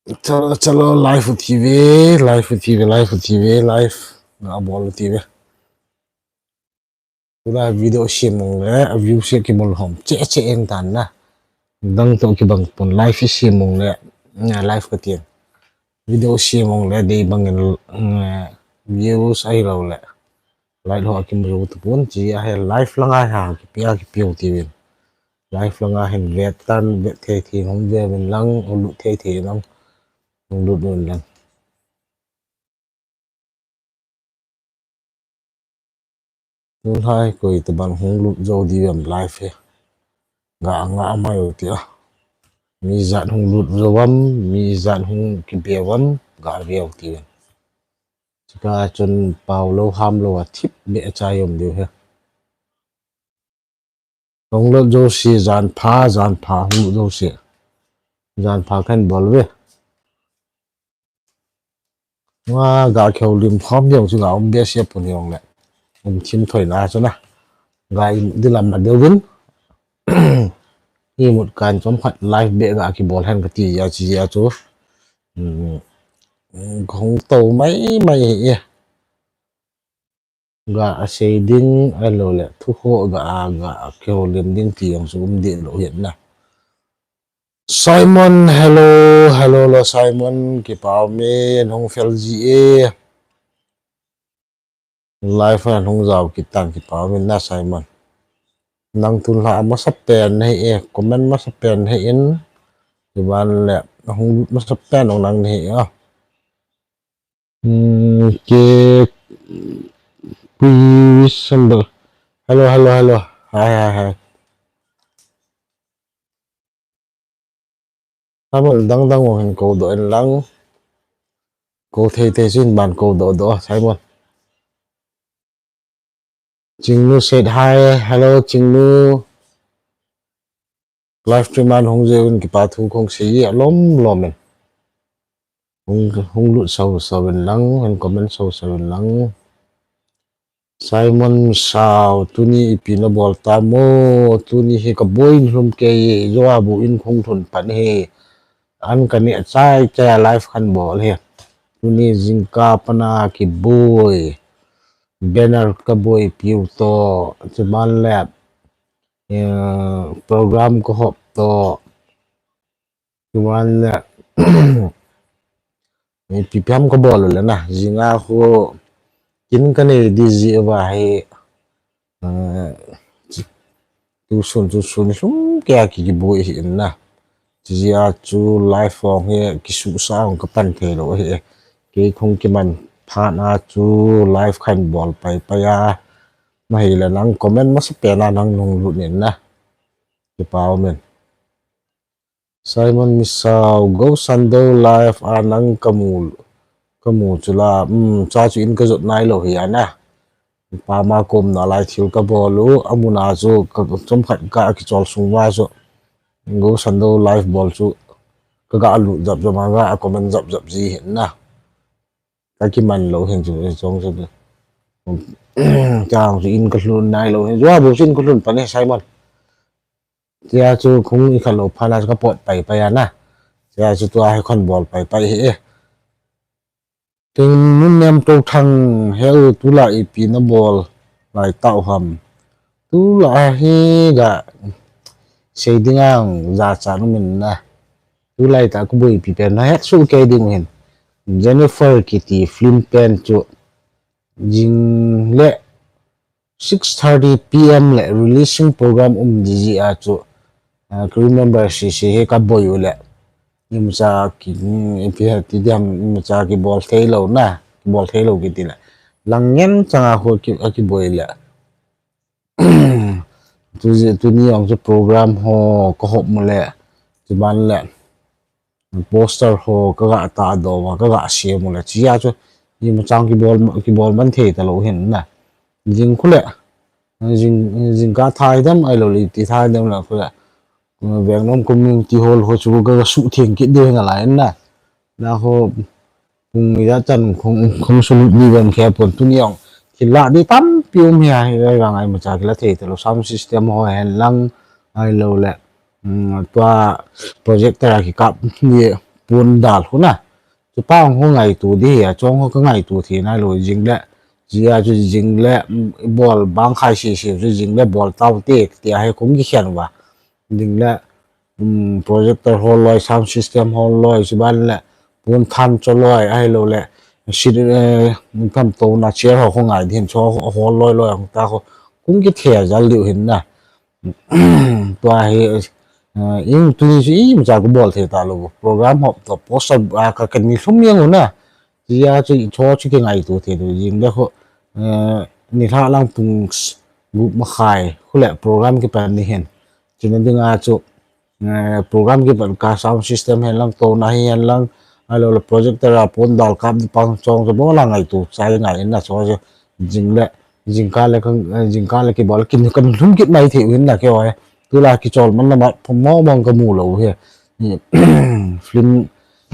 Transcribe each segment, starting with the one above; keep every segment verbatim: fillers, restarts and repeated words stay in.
Chalo, chalo, live u ti ve, live u ti ve, live u ti ve, live. Na bol u ti ve. Tula video sem mong le, a view se kimol hom. Che, che en tan na. Dang to kibang pon live i sem mong le, na live ka tien. Video sem mong le, dei bang in, mm, views ai lo le. Live ho a kim ru tu pon, chi a he live langa ha, kipi a kipi u ti vin. Live langa hin vet tan, vet thei thei hong ve vin lang, u lut thei thei lang, hong lut vin lang. Tunlai koi tabang hong lut zo di vem live he. Ga nga mai u ti a. Mi zat hong lut zo vam, mi zat hong kipe vam, ga ve u ti vem. Chika chun pau lo ham lo a thip be a chai om diu he. Hong lut zo si zan pha, zan pha hong lut zo si. Zan pha kan bol ve. Nga ga keu lim khom diu chu ga um be si a pun yong le. Um thim thoi na chu na. Ga im di lam na deu vin. I mut kan chom khat live be ga kibol hen ka ti ya chi ya chu. Hmm. Hong to mai mai e. Ga a sei ding a lo le thu ho ga a ga a keu lim ding ti yong chu um di lo hin na. Simon, hello, hello, lo Simon, kipau me, nung fel ji e. Live a nung zau kitan kipau me na Simon. Nang tun la masa pen nei e, comment masa pen nei in. Iban le, nung masa pen nung nang nei e. Hmm, ke, kui, sambal. Hello, hello, hello. Hi, hi, hi. Tamul dang dang hin ko do en lang. Ko thei thei sin ban ko do do, Simon. Chingnu said hi, hello Chingnu. Live stream an hung je un kipa thu kong sei a lom lom en. Hung, hung lut sau sau en lang, hung comment sau sau en lang. Simon Sao, tuni ipi na bol ta mo, tuni hi ka boi in hlum kei, Joabu in khung thun pan hi, an ka ne chai chai a live khan bol hi. Tuni jingka pana ki boi, banner ka boi piu to, chuman le, eh, program ka hop to, chuman le, ipi piam ka bol le na, jinga khu kin ka nei di ji va hi, eh, tu sun, tu sun, sum ke a ki, ki boi hi na. Ji a chu live hong hi ki su sa hong ka pan thei lo hi. Kei khung ki man phan a chu live khan bol pai pai a. Ma hi le nang comment masa pen a nang nung lut nin na. Kipau men. Simon Misao, Go Sando live a nang ka mu, ka mu chu la, um, cha chu in ka jot nai lo hi a na. Pa ma kom na lai thil ka bol u, a mun a chu ka chom khat ka kichol sung va chu. Go Sando live bol chu ka ga lut jap jap a ga comment jap jap ji hin na. Ka ki man lo hin chu, chong chu. Chang chu in ka hlun nai lo hin. Joabu chu in ka hlun pan e Simon. Tia chu khung i kha lo phan a chu ka pot pai pai a na. Tia chu tua hi khon bol pai pai hi e. Ting nun nem to thang he u tu la ipi na bol lai tau ham. Tu la hi ga sei ding ang ja cha nu min na. Tu lai ta ku boi pi pen na het su ke ding hin. Jennifer kiti film pen chu jing le six thirty P M le releasing program um di ji a chu, ah, ka remember si si he ka boi u le. Imacha ki, mm, ipi ha ti diam, imacha ki bol thei lo na, ki bol thei lo kiti le. Lang ngen chang a ho ki, a ki boi le. Tu ji, tuni ang chu program ho ka hop mu le. Chuman le. Poster ho ka ga ta do va, ka ga siam u le. Chi a chu, imacha ki bol, ki bol man thei ta lo hin na. Jing khu le. Jing, jing ka thai dam ai lo le, ti thai dam la khu le. Veng nom community hall ho chu ka ga su theng kit de nga lai na. Na ho, pung ya chan khong, khong su lut ni vem khe pon tuni ang. Ki la di tam pi um hi a, hi ga ngai macha ki la thei ta lo sound system ho hen lang ai lo le. Mm, tua projector a ki kap ni pon dal khu na. Chupa hung ho ngaito di hi a, chong ho ka ngaito thei nailou, jing le, jia chu jing le, mm, bol bang khai sese chu jing le bol tau te, tia hi kong kikhen uva. Jing le, um, projector hol loi, sound system hol loi, chuban le, pon than cho loi, ahilou le, sit, eh, tham to na chair ho kho ngai din cho hol loi loi hung ta kho, kong kithei jal diu hin na. Tua hi, eh, in tuni chu imacha ka bol thei talou. Program hop to poster a ka, ka ni lhum jeng u na. Tia chu i cho chu kingaito thei tu jing le kho, eh, nilhah lang pung s-, gup makhai khu le program kipan ni hin. Chuna dinga chu, eh, program kipan ka sound system hen lang, to na hi hen lang, ahilou le projector a pon dal kap di pang chong chu bol a ngaito chai ngai in na cho chu jing le, jingkah le ka, eh, jingkah le kibol kin ka lhum kit mai thei u hin na kei oi. Tulai kichol man na ma pho mo mong ka mu lou hi. Ni, film,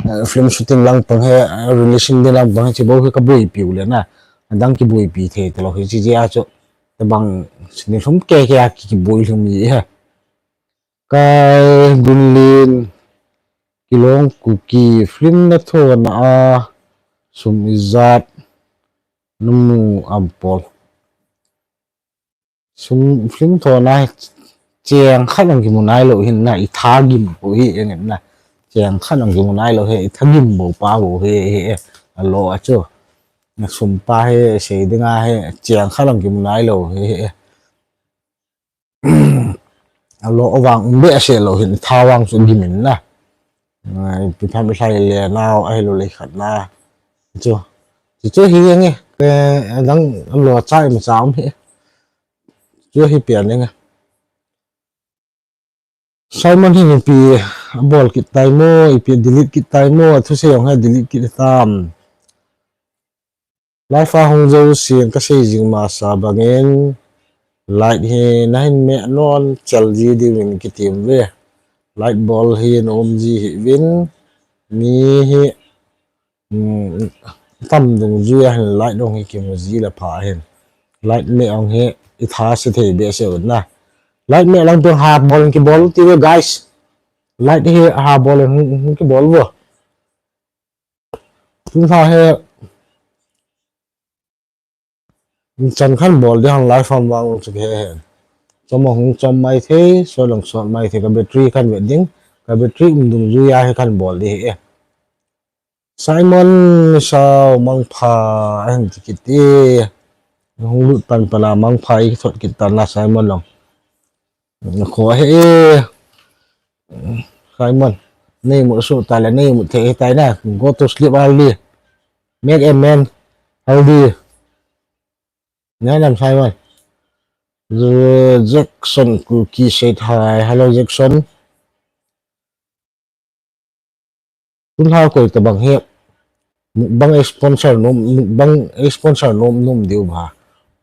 eh, film shooting lang pang hi, eh, releasing din lang pang hi, chi bou hi ka boipi u le na. Adang kiboipi thei talou hi, chi jia chu. Tabang ni lhum kei kei a ki, kiboi lhum ji hi. Kai Gunlin, Kilong Kuki, film na tho na a, sum ijat, namu am pol. Sum film tho na cheng khat jong kimu nailou hin na, i tha gim bou hi, eng na. Cheng khat jong kimu nailou hi, i tha gim bou pa bou hi, hi, hi. Alo a chu. Na sum pa hi, sei dinga hi, cheng khat jong kimu nailou hi, hi, hi. Alo vang um behseh lou hin, i tha vang chu gim in na. Ai, pi tham i thlai le nau, ahilou le khat na. Chu. Chu chu hi nge, eh, adang alo chai ma cha um hi. Chu hi pian nge. Simon hin ipi abol kit tai mo, ipi delete kit tai mo, thusei jong hi delete kit tam. Live a hung jousen kasei jing masa bangin, light hi nahin meh non chal ji diuvin kitem ve. Light bol hi na um ji hih uvin, mi hi, um, tam dungjui a hin light jong hi kimu ji le pha hin. Light meh jong hi i tha se thei behseh un na. Light meh lang peng ha bol in kibol u ti ve, guys. Light hi ha bol in hung, hung kibol vo. Tun tha hi, chan khan bol di hang live ham vang chu he he. Chom hung chom mai thei, sot lang sot mai thei, ka battery khan vet ding, ka battery um dungjui a hi khan bol di hi e. Simon Misao mangpha, ahin ti kit e. Hung lut pan pan a mangpha i thot kit tan la Simon long. Kho he e. Simon. Nei mu su ta le, nei mu thei tai na. Go to sleep early. Make a man healthy. Nai nam Simon. Jackson Kuki said hi. Hello, Jackson. Tun ha koi tabang hi. Mukbang sponsor nom, mukbang sponsor nom nom diu ba.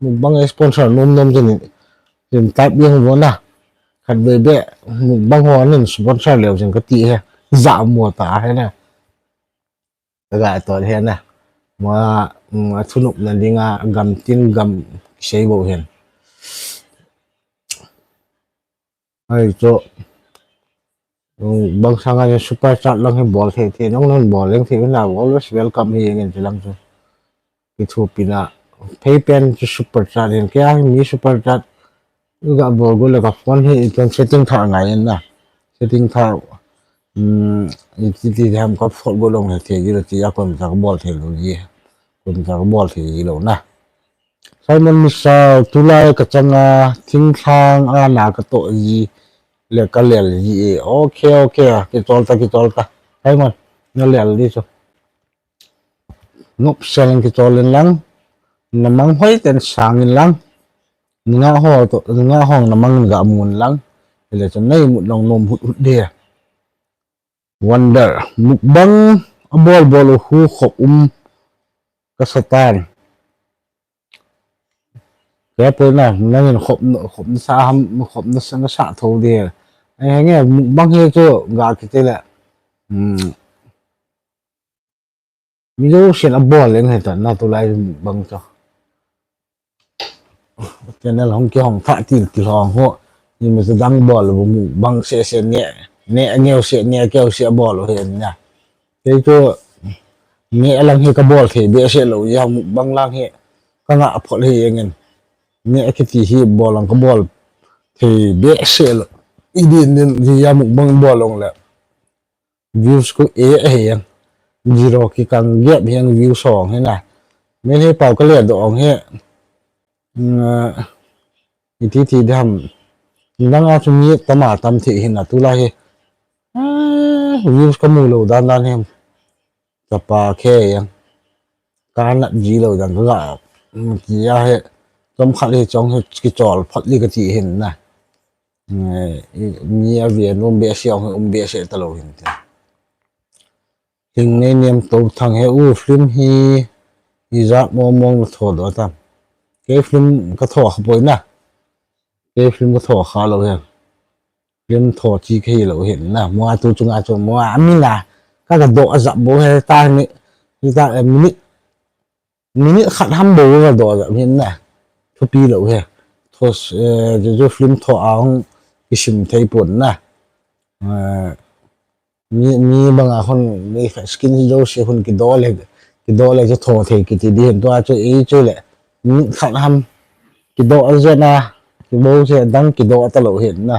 Mukbang sponsor nom nom jin, jin type jeng vo na. Khat be be, mukbang ho nin sponsor leu jin kati he. Ja mo ta he na. Ka ga to he na. Ma, ma thunop na dinga gam tin gam sei bo hen. Ai, chu, um, bang sanga jong super chat lang hi bol thei thei, nong nong bol leng thei na, always welcome hi ngen ti lang chu. Kithopi na, phei pen chu super chat hin, kei a hi mi super chat, ga bol go le ka phone hi, i pen setting tha ngai in na. Setting tha, um, i ti ti ham ka phone go long he thei ji lo ti a kon ta ka bol thei lo ji. Kon ta ka bol thei ji lo na. Simon Misao, tulai ka changa, thinglhang a na ka toh ji, le ka lel ji e. Okay, okay, kichol ta, kichol ta. Simon, na lel di chu. Nop sel kichol in lang, na mang hoi ten sang in lang, nga ho to, nga hong na mang ga mun lang, le chu nei mut long nom hut hut de. Wonder, mukbang, abol bol u hu khop um, ka satan. Kei poi na, nangin khop, khop na sa ham, khop na sa, na sa tho di. Ai, henge, mukbang hi chu, ga kiti le. Hmm. Mi jousen abol leng he ta, na tulai mukbang chu. Channel hong ki hong tha til til hong ho. Ni ma sa dang bol bu mukbang se se ne, ne ngeu se, ne keu se bol he na. Kei chu neh lang hi kabol thei behseh lou, jia mukbang lang hi kangah phot hi jengin. Neh kiti hi bol lang kabol thei behseh lou. Idin din jia mukbang bol long le. Views khu e ahi jeng. Zero kikang gap hi jeng views hong hi na. Min hi pau kale doh hong hi. Iti ti dam. Nang a chu mi tama tam thei hi na tulai hi. Views kamu lou dan dan hi. Chapa khe jeng. Kanat ji lou dan kaga. Tia hi. Chomkhat hi chong hi kichol phot li kati hin na. Mi a ve nom behseh hong hi um behseh talou hin te. Hing nei niam to thang he u film hi ijat mong mong na tho do tam. Kei film katho kha poi na. Kei film katho kha lou he. Film tho chi kahi lou hin na. Mua tu chunga chu mua amina. Ka kadoh ajap bou he ta ni. Ni ta minute. Minute khat ham bou kadoh ajap hin na. Thupi lou he. Tho chu film tho a hung kisim thei pon na. Mi, mi banga hun, mi khat skin jouse hun kidoh le, kidoh le chu tho thei kiti di hin tua chu ei chu le. Mi khat ham kidoh jena, kibou se dang kidoh talou hin na.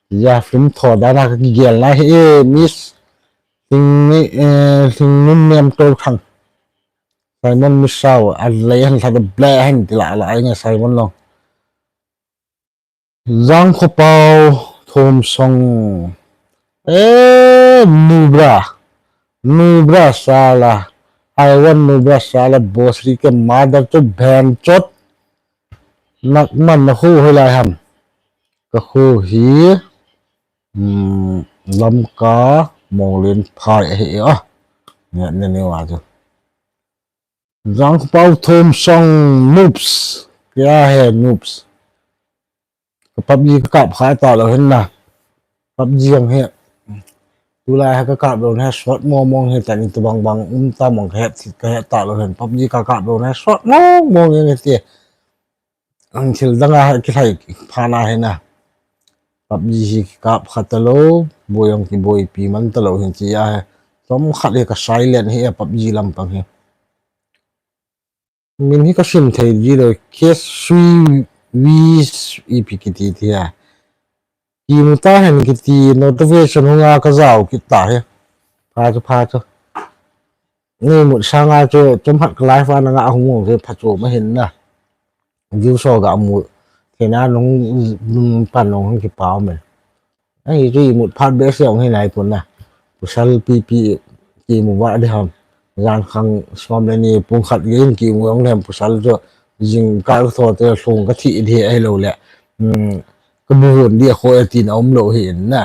Ja film tho dana kakigel na hi e, Miss Thing ni, eh, Thing nun nem to thang. Simon Misao, a lei han lha de ble han ti la la ai nge Simon long. Jang Khopau Thom Song. Eh, Nubra. Nubra Sala. I want Nubra Sala boss ri ke mother to bhen chot. Nak man na hu hu lai ham. Ka hu hi. Hmm, Lamka Monglen phai hi ah. Ne ne ne wa chu. Jang Khopau Thom Song noobs. Kya hai noobs? Ka PUBG ka kap kha talou hin na. PUBG jang hi. Tulai ha ka kap lou na short mong mong hi tani tu bang bang um ta mong ka het ka het talou hin. PUBG ka kap lou na short mong mong hi ti. Ang thil dang a kilhai pha na hi na. PUBG hi kap kha talou, boi jong kiboi pi man talou hin ti a hi. Chomkhat hi ka silent hi a PUBG lampang hi. Min hi ka sim thei ji lou, K three V E P kiti ti a. Kimu ta hen kiti notification hung a ka jao kit ta hi. Pha chu, pha chu. Ni mut sanga chu, chomkhat ka live a na nga hung hung chu pha chu ma hin na. View so ga mu. Thena nung, nung pan nung hung kipau men. Ahi chu imut phat behseh jong hi nai pon na. Pasal pipi kimu va de ham. Jan khang som le ni pung khat gei kimu jong le ham pasal chu jingkah tho te lhung ka thi de ahilou le. Hmm, ka bu von di a kho e tin a um lou hi in na.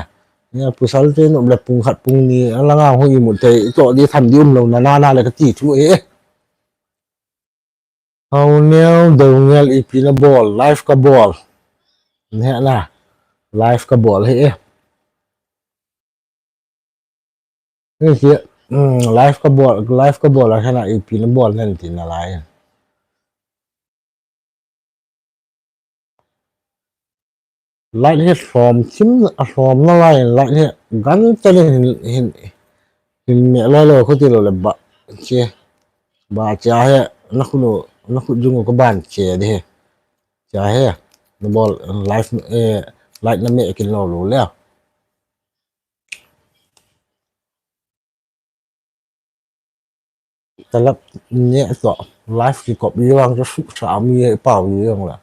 Nia pasal te nom le pung khat pung ni a langa hu imut te i to di tham di um lou na na na le ka ti thu e. Haoneo Doungel ipi na bol, live ka bol. Nhe na, live ka bol hi e. Ni si, mm, live ka bol, live ka bol a hena ipi na bol nen ti na lai. Light hi hlom chim, a hlom nalai in light hi gan chalin hin, hin, hin me loi loi khuti lou le ba, che, ba che a hi, na khut u, na khut jung u ka ban che di hi. Che a hi, na bol live, eh, light na me kin lou lou le. Talap ne to live kikop i vang chu suksa mi pau i vang la.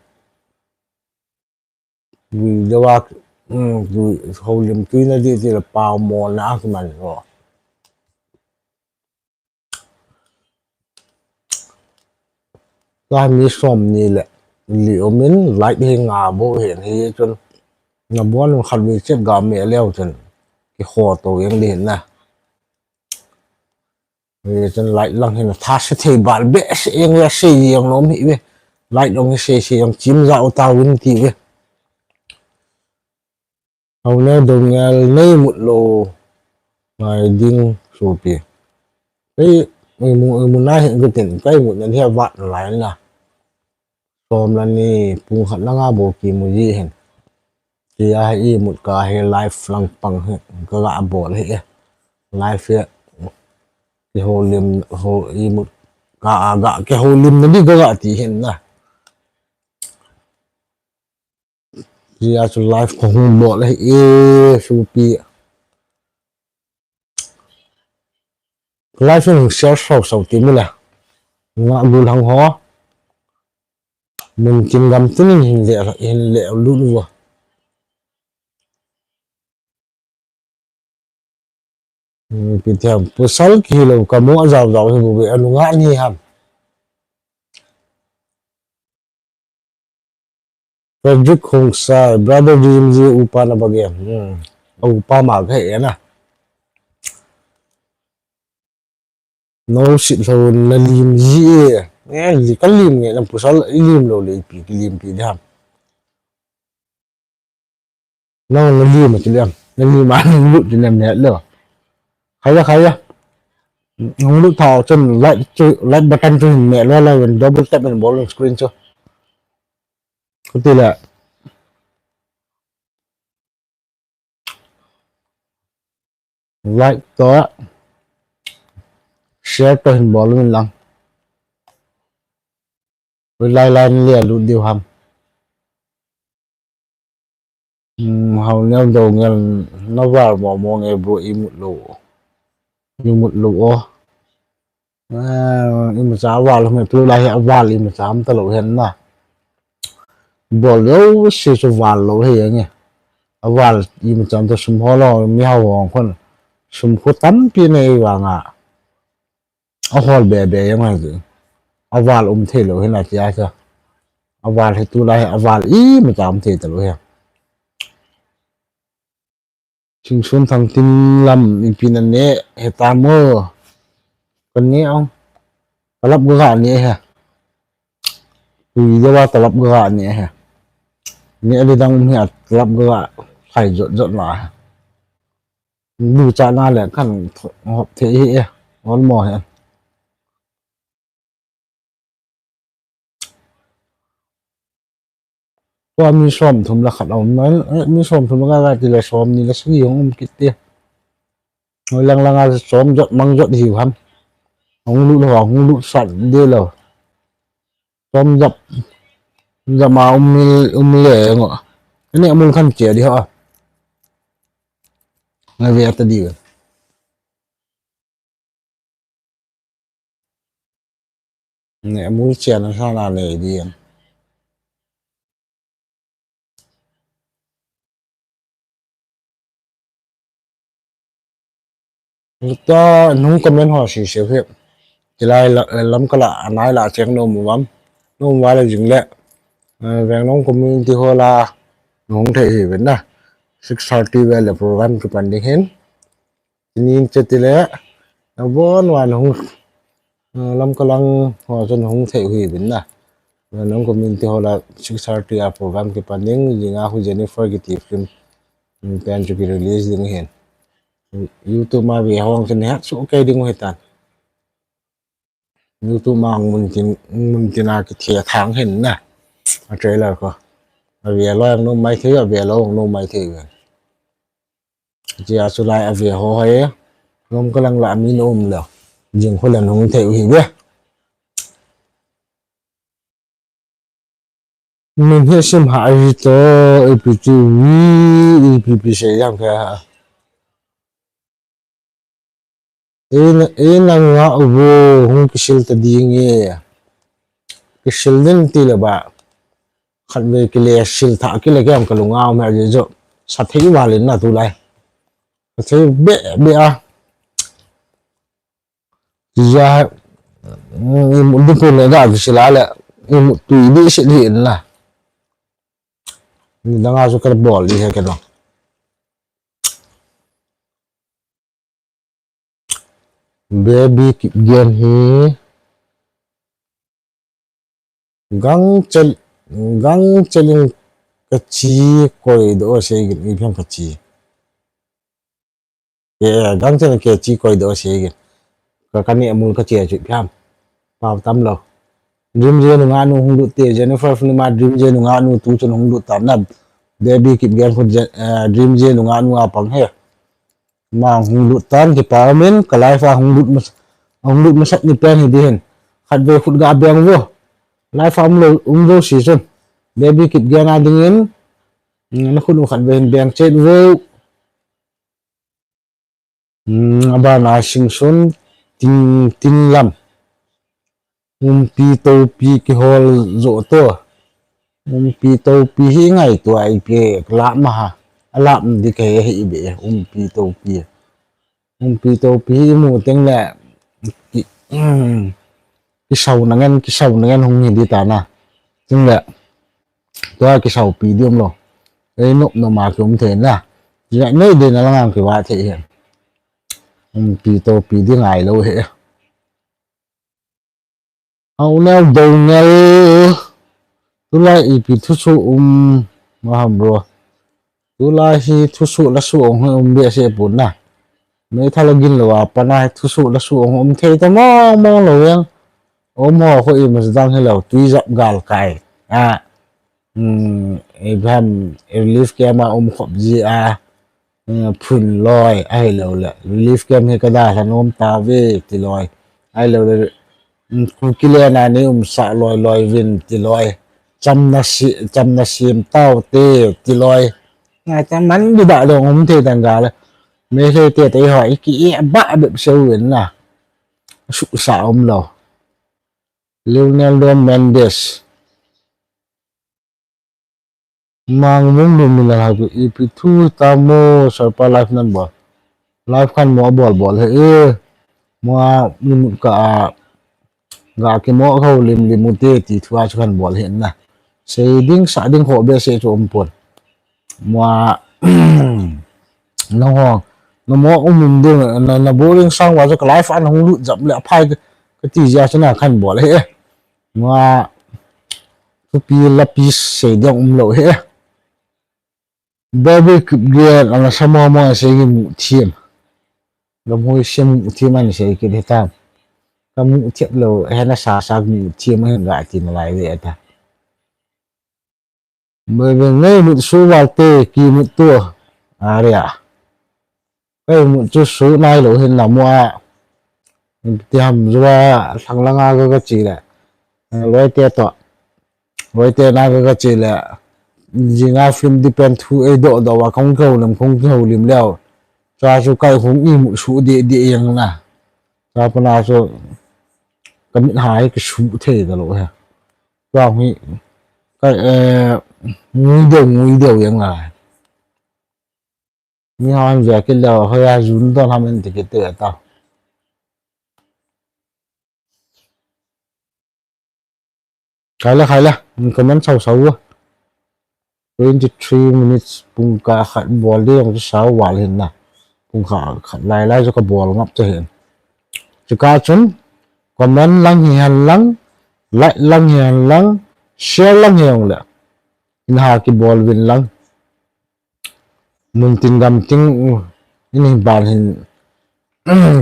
Tui deuh a, um, tui, houlim tui na di ti la pau mo na a kuman lo. Ka mi som ni le li omin light hi nga bo hin hi chun na bon khat mi chet ga me leo chun ki ho to yang di na. Hi chun light lang hin a tha se thei bal behseh jeng ve, sei jeng nom hi ve. Light long hi sei sei jeng chim ja u ta vin ti ve. Haoneo Doungel nei mut lou ngai ding supi. Kei, ei mu, ei mu na hin ka tin, kei mut na hi a vat na lai na. Som la ni pung khat na nga bo kimu ji hin. Ti a hi imut ka hi live lang pang hi ka ga bol hi e. Live hi Kiholim, ho, imut, ka, a, ga, kiholim na di ga, ga ti hin na. Tia chu live ko hung bol e, e, supi. Live hung share sau sau ti mu le. Nga lu lang ho. Mun kin gam tin hin le, hin le lu lu. Hmm, pi thiam, pasal kilo kamu ajau jau hi bu be, anu nga ni ham. Frederick Khongsai, brother Dream ji upa na bage. Hmm. Upa ma ka he na. No sit lo na lim ji e. Eh, li ka lim nge, na pasal i lim lo le pi, ki lim pi dam. No, na lim ti lem. Na lim a na lut ti lem ne lo. Khaya, khaya. Hung lut thao chun like chu, like button chu hin me lo la, double tap and bol screen chu. Kati la. Like to, share to hin bol min lang. Lai lai le lut diu ham. Hmm, hau neo do ngel na var mo mo nge bro i mut lo. I mut lo o. Ah, imacha aval hme tu lai hi aval imacha am ta lo hen na. Bol lo se chu val lo he nge. Aval imacha am ta sum ho lo mi hau hong khon. Sum khu tampi nei vanga. Ahol be be yang ha. Aval um thei lo hen a tia cha. Aval he tu lai aval imacha am thei ta lo he. Singsun thang tin lam ipi na ne he ta mo. Kan ne ong. Talap ga ga ne he. Tui de wa talap ga ga ne he. Ne ali dang um he talap ga ga khai jot jot na he. Du cha na le kan hop the he he. Ol mo he. Tua mi som thum la khat a um na, eh, mi som thum la nga ti la som ni la sagi hong um kit ti. Hoi lang lang a som jot mang jot hiu ham. Hong lut ho, hong lut sat de lo. Som jap, jap ma um mi, um le ngo. Ani amul khan che di ho. Nga ve ta di. Ne, amul chian a sana ne di. Ta nung comment ho si se he. Tilai la, lam kala, anai la cheng no mu vam. No mu va le jing le. Eh, veng nong community ho la nong the hi ven na. Six thirty ve le program ki pan ding hin. Tinin che ti le, a bon wan hung, ah, lam kalang ho chun hung thei hui bin na. Nong community ho la six thirty a program ki pan ding, jing a hu Jennifer ki ti film, mm, pen chu ki release ding hin. YouTube ma ve hong chun het su kei ding hi tan. YouTube ma hung mun tin, mun tin a ki thia thang hin na. A trailer ko. A ve lo ang no mai thei, a ve lo ang no mai thei ve. Chia chu lai a ve ho hai. Nom ka lang la mi no um lo. Jing khu la nung thei u hi ve. Min hi sim ha hi to A P T V, A P P se yang ka ha. Ei na, ei na nga u vo hung kisil ta ding e. Kisil ding ti le ba. Khat ve kile sil tha kile kiam ka lunga um ha je jo. Sa thei valin na tu lai. Sa thei be, be a. Tia, mm, i mut ding pun le ga kisil a le, i mut tui ding sil hi in la. Ni dang a chu ka bol ding he ke no. Baby Kipgen hi. Gangchel, gangchel in ka chi koi do se gin i phiam ka chi. Ke, gangchel ke chi koi do se gin. Ka kani amul ka chi a chu phiam. Pau tam lo. Dream je nu nga nu hung lut te Jennifer Flima Dream je nu nga nu tu chun hung lut tam na. Baby Kipgen khu Je-, eh, Dream je nu nga nu a pang he. Ma hung lut tan kipa min, ka live a hung lut mas-, Hung lut masat ni pen hi di hin. Khatvei khut ga beng vo. Live a um lou, um lou si chun. Baby Kipgen a dingin. Mm, na khut u khatvei hin beng chet vo. Hmm, abana Singsun Ting, Tinglam. Umpi topi kihol jo to. Umpi topi hi ngaito a ipi lap ma ha. Alap di kahe hi ibe. Umpi topi. Umpi topi hi imu teng le. Ki, hmm. Kisau nangen, kisau nangen hung hi di ta na. Teng le. Tua kisaupi di um lou. Ei nop nop ma ki um thei na. Jia nei de na lang ang ki va thei hi. Umpi topi di ngai lou hi. Hau neo do ngel. Tulai ipi thusu um ma ham bro. Tulai hi thusu lasu ong hi um be se pun na. Meithal a gin lou a pana hi thusu lasu ong um thei ta mong mong lou yang. Um ho ho i mas dang hi lou tui jap gal kai. A, hmm, Abraham relief camp a um khop ji a, hmm, phun loi, ahi lou le. Relief camp hi ka da hlan um ta ve ti loi. Ahi lou le, hmm, Kuki le na ni um sa loi loi vin ti loi. Cham na si, cham na sim tau te ti loi. Na cham man di da le um thei tang gal le. Me le te te ho i ki e ba be se u na. Su sa um lou. Leonardo Mendes. Mang mung lu min la ha ku ipi thu ta mo sarpa live nan bol. Live khan mo bol bol he e. Mo a ni mut ka a ga ki mo ka lim lim u te ti thu a chu khan bol he na. Sei ding sa ding ho be se chu um pon. Mo a na ho na mo um um ding na, na boring sang wa chu ka live an hung lut jap le phai ka ti ja chu na khan bol he. Nga thupi lapi sei ding um lou he. Baby Kipgen ana sa mo mo sei ngi mu thiam. Gam hoi sei mu thiam an sei kit he tam. Ka mu thiam lou he na sa sa mu thiam he ga ti na lai ve ta. Baby nei mu su val te ki mu tu. Aria. Kei mu chu su nai lou hin na mo a. Ti ham jua thang langa ka ka chi le. Loi te to. Loi te na ka ka chi le. Jinga film di pen thu ei do do wa kong ko nam kong ko lim leo. Cha chu kai hung i mu su di di yang na. Cha pa na chu ka mit hai ka su thei da lou he. Cha hui kai eh ngui deu ngui deu yang na. Ni hao an via kit leo, hoi a jun don ham en ti kit te ta. Khai la, khai la, min comment sau sau a. Twenty three minutes, pung ka khat bol di jong chu sau val hin na. Pung ka khat lai lai chu ka bol ngap chu hin. Chu ka chun, comment lang hi han lang, like lang hi han lang, share lang hi jong le. In ha ki bol vin lang. Mun tin gam tin, in hi ban hin,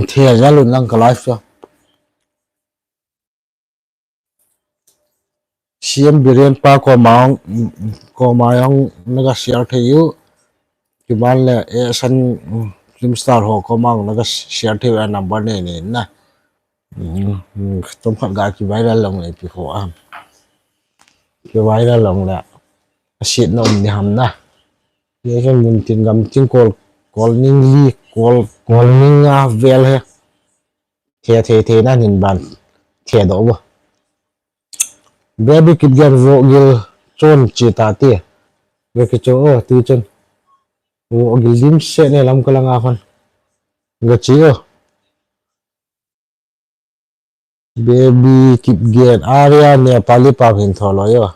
thia ja lun lang ka live a. C M Biren pa ko ma, ko ma jong na ka share thei u. Ki ban le, eh, san, mm, film star ho ko ma jong na ka share thei u a number nei nei na. Mm, mm, tom khat ga ki viral long le pi ho a. Ki viral long le. A sit na um ni ham na. Ye kan mun tin gam tin kol, kol ning li, kol, kol ning a vel he. Thia thei thei na nin ban. Thia do bo. Baby Kipgen vo gil chon chi ta ti. Ve ki cho o ti chon. Vo gil dim se ne lam ka langa khan. Ga chi o. Baby Kipgen, Arya Nepali pau hin tho loi o.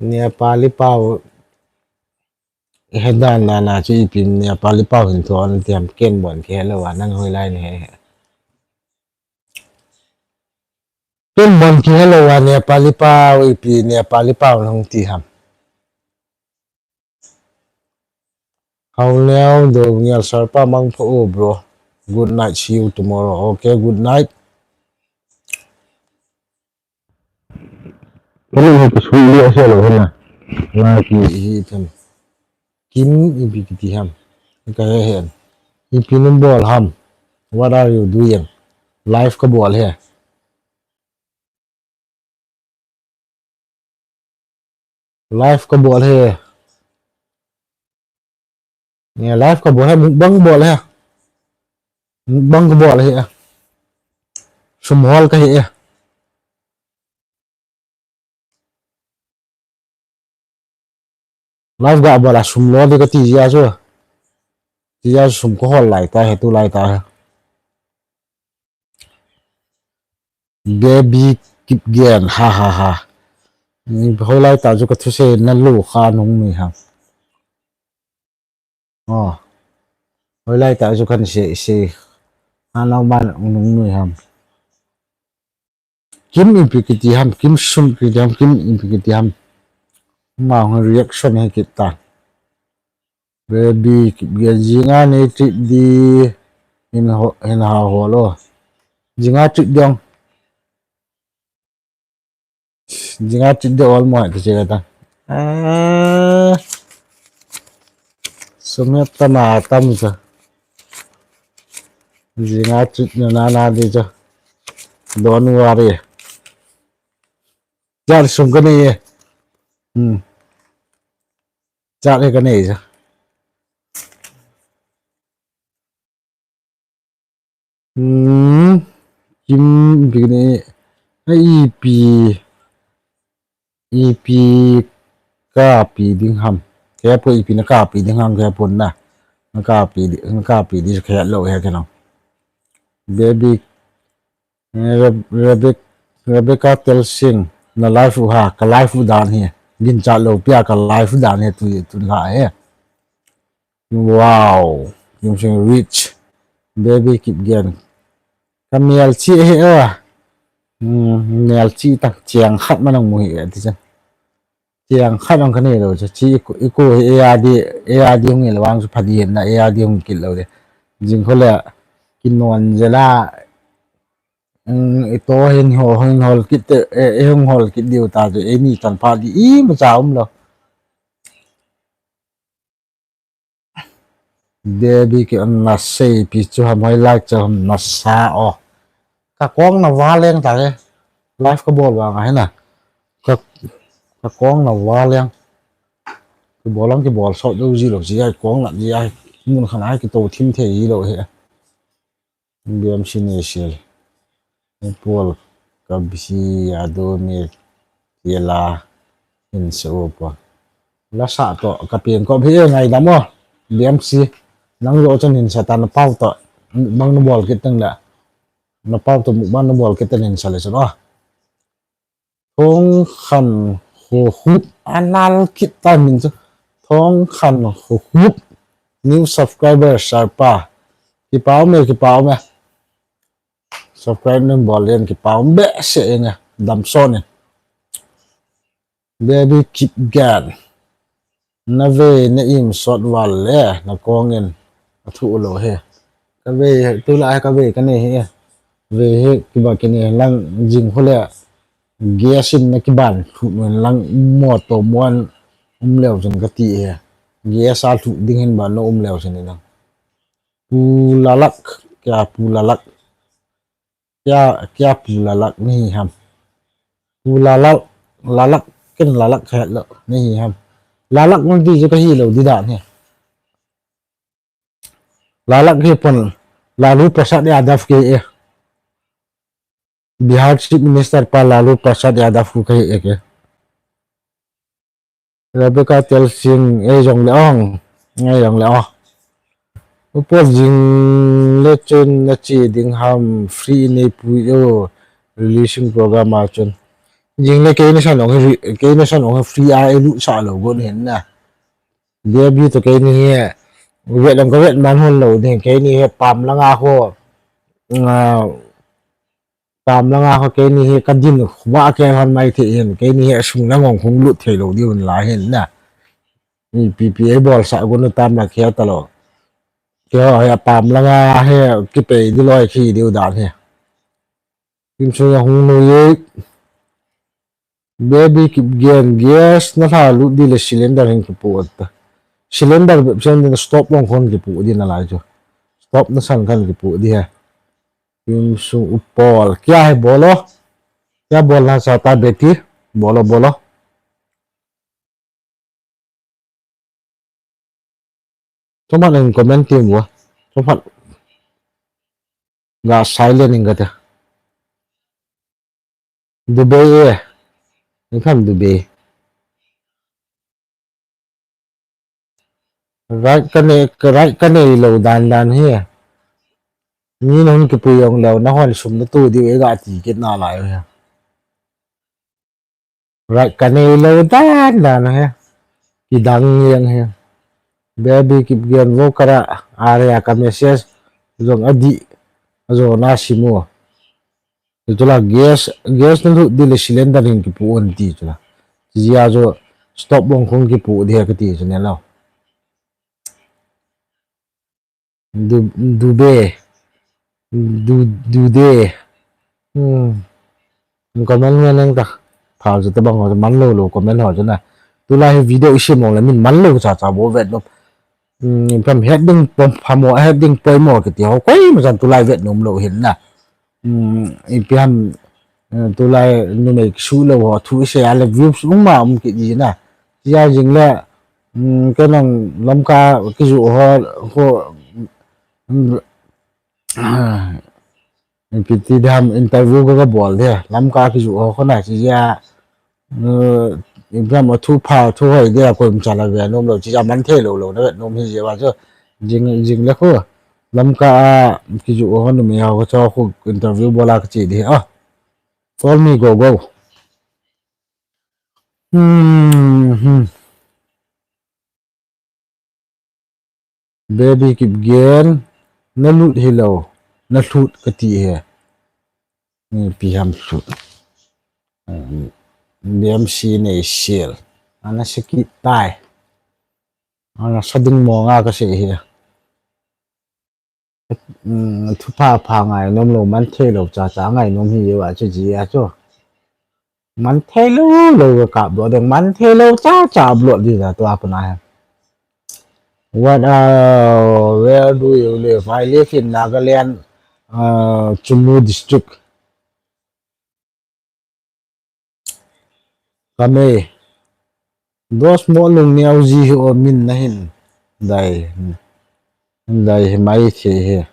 Nepali pau, he dan na na chu ipi Nepali pau hin tho an tiam ken bon ki hello a nang hoi lai ne he. Ken bon ki hello a Nepali pau ipi Nepali pau nang ti ham. Hau neo do ngial sar pa mang pho o bro. Good night, see you tomorrow. Okay, good night. Kani ho ki sui le ase lo hena. La ki hi them. Kim ipi kiti ham. Ka he hen. Ipi num bol ham. What are you doing? Live kabol hi. Live kabol hi. Ni live kabol hi, mukbang bol hi. Mukbang kabol hi. Sum hol kahi. Live ga bol a sum lo di kati jia chu. Ti jia sum kahol lai ta hi, tu lai ta hi. Baby Kipgen, ha ha ha. Ni hoilai ta chu kathusei na lo kha nung mi ha. Oh. Hoilai ta chu kan sei sei. Hanau man nung mi ham. Kim ipi kiti ham, Kim Sum kiti ham, Kim ipi kiti ham. Ma hung reaction hi kit ta. Baby Kipgen, jinga nei treat di hin ho, hin ha ho lo. Jinga treat dong. Jinga treat de ol mo ha kiche ta. Ah. Sum ya ta na tam cha. Jinga treat na na na di cha. Don't worry. Chat sum kanei. Hmm. Chat hi kanei cha. Hmm. Kim ipi kanei. Ipi. Ipi kapi ding ham. Kei pon ipi na kapi ding ham, kei pon na. Na kapi di, na kapi di kei lo he kei no. Baby, eh, Rebe-, Rebecca Telsing, na live u ha, ka live u dan hi. Ginchat lou pia ka live u dan hi tu, tu la hi. Wow, Kim Sing Rich, Baby Kipgen. Ka melchih hi a. Hmm, melchih ta, cheng khat man ong mu hi a ti chan. Cheng khat ong kanei lou cha, chi i ku, i ku hi A R D, A R D hung el vang chu pha di hin na, A R D hung kit lou de. Jing kho le, kin non je la, hmm, i to hin ho, hin hol kit te, e, e hung hol kit diu ta chu, e ni kan pha di, i ma cha um lou. Baby Kipgen, na seipi chu ham, hoilai chu ham, na sa o. Ka kong na va leng ta le. Live kabol vang a hi na. Ka, ka kong na va leng. Kibol ang kibol sot dou ji lou ji ai kong na ji ai. Mun khat a kitou thim thei ji lou hi. B M C ni sil. Ni pol ka bisi a do ni ti la hin sa u po. La sa to ka peng ko bhi ngaidam o. B M C. Nang jo chan hin sa ta na pau to. Bang na bol kit tang la. Na pau to bang na bol kit tang hin sa le sa o. Thongkhan Khohup, a nal kit ta min chu. Thongkhan Khohup, new subscriber, Sarpa. Kipa um e, kipa um e. Subscribe nei bol in kipa um behseh e, damsot in. Baby Kipgen. Na vei na im sot val le, na kong in. A thu lou he. Ka vei, tu la ka vei kanei he. Vei he kiba kanei lang jing kho le. Gas in na kiban thu nun lang motor muan um leu chun kati he. Gas a thu ding hin ban na um leu chun na. Pu Lalak, kya Pu Lalak. Kya, kya Pu Lalak nahi ham. Pu Lalak, Lalak, ken Lalak khat lou nahi ham. Lalak nang ti chu kahi lou di dan he. Lalak hi pon, Lalu Prasad Yadav ke e. Bihar Chief Minister pa Lalu Prasad Yadav ku kahi e ke. Rebecca Telsing, ei jong le ong, ei jong le o. Upo jing le chun na chi ding ham free nei pui o releasing program a chun. Jing le kei na san ong hi, kei na san ong hi free a ei lut sa lou gon hin na. Baby to kei ni hi, vet lang ka vet man hon lou ding, kei ni hi pam lang a ho. Nga, Tam langa kho keini hi kadin khuba kei hon mai thei hin, keini hi asung lang ong hung lut thei lou diu lai hin na. Mi P P A bol sa gun tam la kei ta lou. Kei ho hi tam langa hi kipei di loi khi diu dan hi. Kim sung a hung nu ye. Baby Kipgen, gas na hla lut di le cylinder hin kipu ta. Cylinder bep sen din stop ong hon kipu di na lai chu. Stop na san kan kipu di ha. Kim Sung Upol. Kya hai bolo? Kya bolna chahta beti? Bolo, bolo. Chomkhat in comment ti mo. Chomkhat. Ga silent in kate. Dubai e. Ikham Dubai. Right kanei, right kanei lou dan dan hi. Mi nahung kipui jong lou, nahon sum natu diu e ga ti kit nalai hi. Right kanei lou dan dan hi. Kidang jeng hi. Baby Kipgen vo kara area ka message jong adi. Ajo na simu. Tula gas, gas nalut dile cylinder hin kipu un ti tula. Jia jo stop bong khong kipu dia kati chu ne lo. Du, Dube. Du, Dude. Hmm. Comment nge neng ta. Phal chu tabang ho man lou lou comment ho chu na. Tulai hi video isi mong le min man lou cha cha bo vet lou. Hmm, pam heading pom phamo heading poimo kiti ho koima chan tulai vet nom lou hin na. Hmm, ipi ham, eh, tulai numei kisu lou ho thu ise a le views um ma um kiti na. Tia jing le, hmm, kenang Lamka kiju ho, ho, hmm, ipi ti dam interview ka, ka bol dia. Lamka kiju ho khona tia, eh, ipi ham thu pha, thu hoi dia koima chan a ve nom lou tia man thei lou lou na vet nom hi jia va chu jing, jing le khu. Lamka a kiju ho numei ho chu khu interview bola ka chi di. Ah. Call me go go. Hmm, hmm. Baby Kipgen, nalut hilou, nalut kati he. Ni ipi ham lut. Hmm, B M C nei siel. Ana sakit tai. Ana sading mo nga ka se he. Hmm, thu pha pha ngai nom lou, man thei lou cha cha ngai nom hi jia chu jia chu. Man thei lou lou ka kap lou ding, man thei lou cha cha upload di da tua pana he. What, uh, where do you live? I live in Nagaland, uh, Chumou district. Kame. Dos mo lung niau ji hi o min na hin. Dai. Dai hi mai thi hi.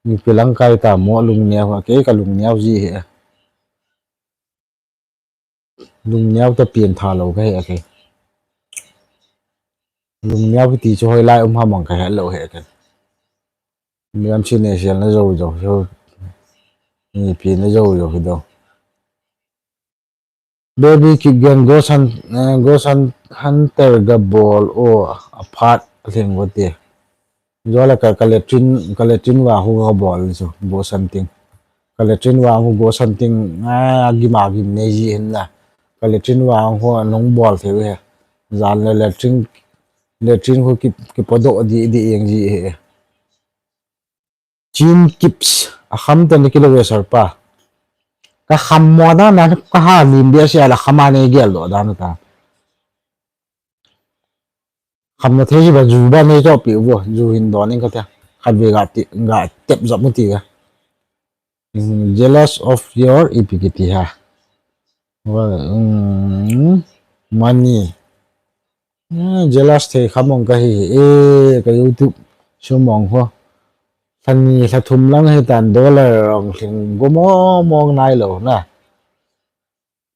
Ni pilang kai ta mo lung niau ha ke ka lung niau ji hi. Lung niau ta pian tha lou ka hi a ke. Lung niau ti chu hoi lai um ha mang ka he lou he ke. Miam si ne sial na zo zo. Ni pi na zo zo hi do. Baby Kipgen ghost hunt, eh, ghost hunt, hunter ga bol o aphat leng go te. Jola ka, ka latrine, ka latrine wa hu ga bol so ghost hunting. Ka latrine wa hu ghost hunting, ah, gima gim ne ji hin na. Ka latrine wa hu nong bol the he. Jan le latrine, latrine hu ki, ki podo di, di yang ji he. Chin Kips, a kham ta ni kilo ve sar pa. Ka kham mo da na ka ha lim bia sia la kham a nei gel do da na ta. Kham na thei ba ju ba nei cho pi vo, ju hin do ning ka ta. Khat ve ga ti, ga tep zap mu ti ga. Mm, jealous of your ipi kiti ha. Well, mm, money. Ah, jealous thei kha mong ka hi, eh, ka YouTube sum mong ho. Lha ni lha thum lang hi tan dollar ong hling go mo mong nai lo na.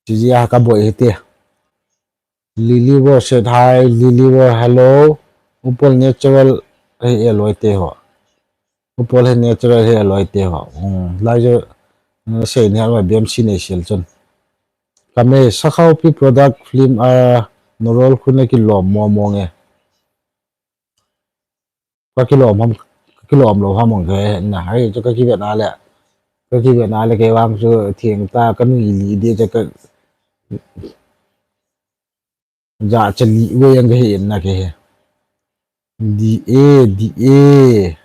Chi jia ka boi hi te. Lily War said hi, Lily War hello. Upol natural hi e loi te ho. Upol hi natural hi e loi te ho. Hmm, lai jo, eh, sei ni alwa B M C nei sial chun. Kame Sakhaupi product film a norol khuna kilom mo mo nge. Ka kilom ham, ka kilom lo ham ong ke na. Hai chu ka kivet na le. Ka kivet na le ke wang chu thiang ta ka nui li di cha ka ja cha li we yang ke hin na ke he. Di e, di e.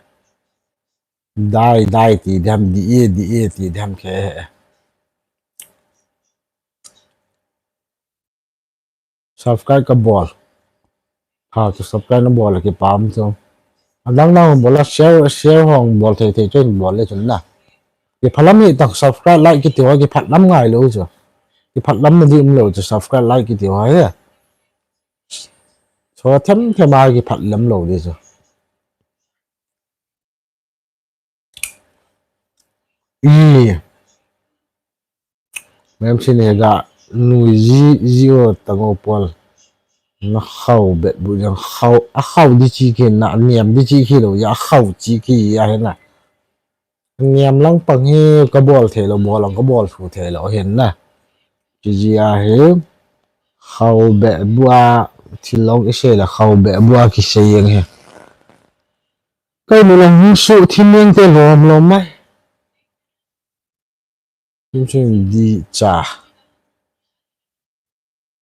Dai, dai ti dam, di e, di e ti dam ke he. Subscribe ka bol. Ha, chu subscribe na bol ki pam chu. Adang na bol a share, share hong bol thei thei chen bol le chun na. Kiphalam hi tah subscribe like kiti ho kiphalam ngai lou chu. Kiphalam na di um lou chu subscribe like kiti ho hi. Cho them them a kiphalam lou di chu. I. Mem sin he ga nui ji ji o tang o pol. Na khau bet bu jang khau a khau di chi ki na niam di chi ki lou ya khau chi ki ya he na. Niam lang pang hi ka bol thei lou, bol lang ka bol thu thei lou hin na. Chi ji a hi khau be bua thil long i sei la khau be bua ki sei yang hi. Kai mu lang hung su thim yang te lom lom mai. Him sin di cha.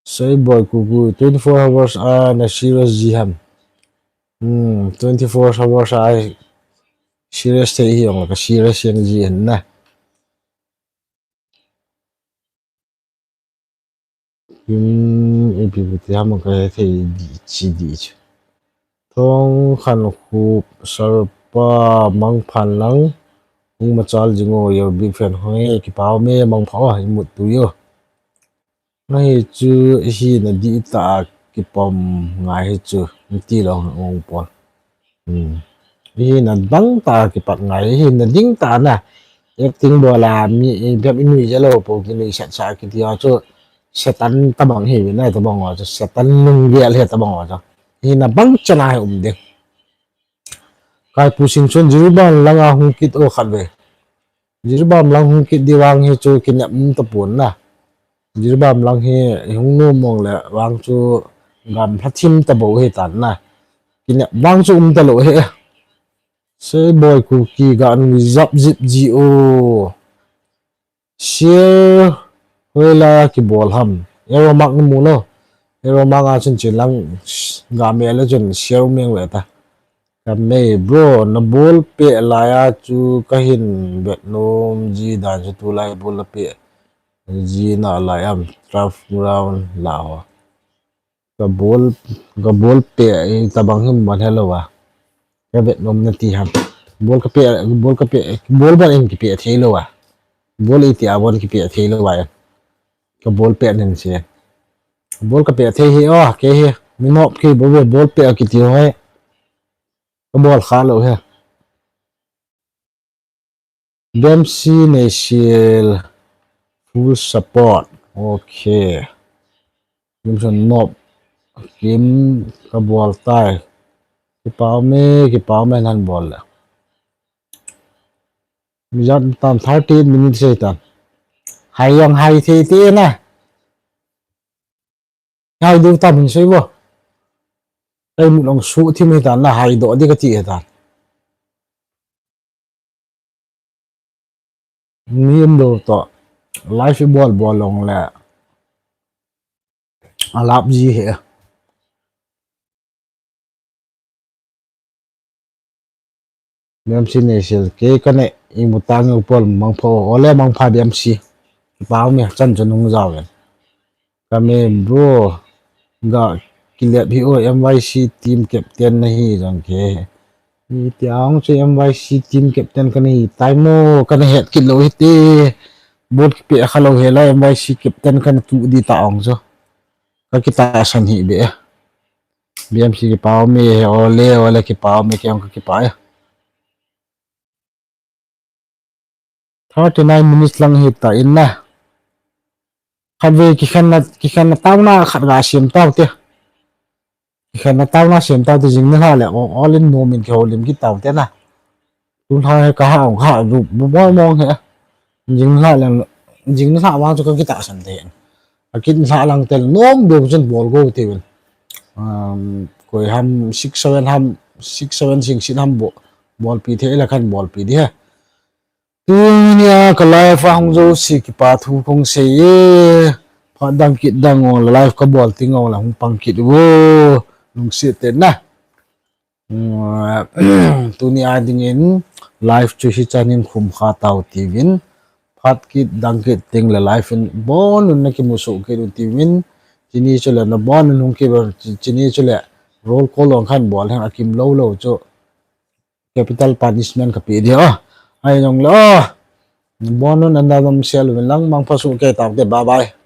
Sei boy kuku twenty four hours a na serious ji ham. Hmm, twenty four hours a serious thei hi ong la ka serious yang ji hen na. Kin ipi pu ti ham ka he thei di chi di chi. Thong khan khup sarpa mang phan lang. Hung machal jing o, you're big fan. Hoi, kipau me mang pha o, i mut tu yo. Ahi chu, hi na di ta kipom ngai hi chu, ti lo hang ong pol. Hmm. Hi na dang ta kipat ngai, hi na ding ta na. Acting bol a mi, i bep i nui je lo po ki nui sat sa ki ti a chu, Satan tabang hi na tabang a chu, Satan nung gel hi tabang a chu. Hi na bang chana hi um ding. Kai pu sing chun Jiribam lang a hung kit o khat ve. Jiribam lang hung kit di vang hi chu kinep um ta pon na. Jiribam lang hi i hung nom mong le vang chu gam hla thim ta bo hi tan na. Kinep vang chu um ta lo he. Sei boy kuki ga nui jap jip ji o. Share hoi la kibol ham. Arrow mark na mu lo. Arrow mark a chun chin lang ga me le chun share um meng ve ta. Ka mei bro, na bol pe lai a chu ka hin vet nom ji dan chu tu lai bol la pe ji na lai am twelve round la ho. Ka bol, ka bol pe, eh, tabang him ban hello a. Ka vet nom na ti ham. Bol ka pe, bol ka pe, bol ban in ki pe thei lo a. Bol i ti a ban ki pe thei lo a. Ka bol pe nen se. Bol ka pe thei hi o, ke hi. Min hop ki bol, bol pe ki ti ho. Ka bol kha lo he. B M C Nation full support. Okay. Kim son nop. Kim ka bol tai. Kipau me, kipau me nan bol le. Mi jat tam thirty minutes sei tan. Hai yang hai thei te na. Hai du tam hin sei bo. Kai mu long su thim hi tan na hai do di ka ti hi tan. Mi um do to. Live i bol bol long le. A lap ji he. Mem si nei sil ke ka ne i mu tang u pol mang pho o le mang pha B M C. Pau me chan chan hung jao ven. Ka me bro ga kilep hi o M Y C team captain na hi jong ke. Ni ti ang chu M Y C team captain ka ni tai mo ka na het kit lo hi te. Bol ki pe kha lo he la M Y C captain ka na tu di ta ang chu. Ka kita san hi be. B M C kipau me he o le o le kipau me ke ong ka kipa e. Thirty nine minutes lang hi ta in na. Khat ve kikhen na kikhen na tau na khat ga siam tau te. Kikhen na tau na siam tau te jing na hla le o all in no min ke holim ki tau te na. Tun ha he ka ha ong ha ru bu mo mong he. Jing hla lang jing hla wang chu ka kita san te. A kin hla lang tel nom do chun bol go te vel. Um, koi ham six seven ham six seven sing sin ham bo bol pi the la kan bol pi di he. Tunia ka live a hung jo si kipa thu kong sei e. Phat dang kit dang ong la live ka bol ting ong la hung pang kit vo. Lungsiat te na. Tuni a dingin live chu hi chanin khum kha tau tiuvin phat kit dang kit ting le live in bon un na kimu su kit u tiuvin chini chu le na bon un hung ki chini chu le roll call ong khan bol hang akim lo lo chu capital punishment ka pe dia ai jong lo Bonun anda dom sel uvin lang, mangpha soh kei taute, bye bye.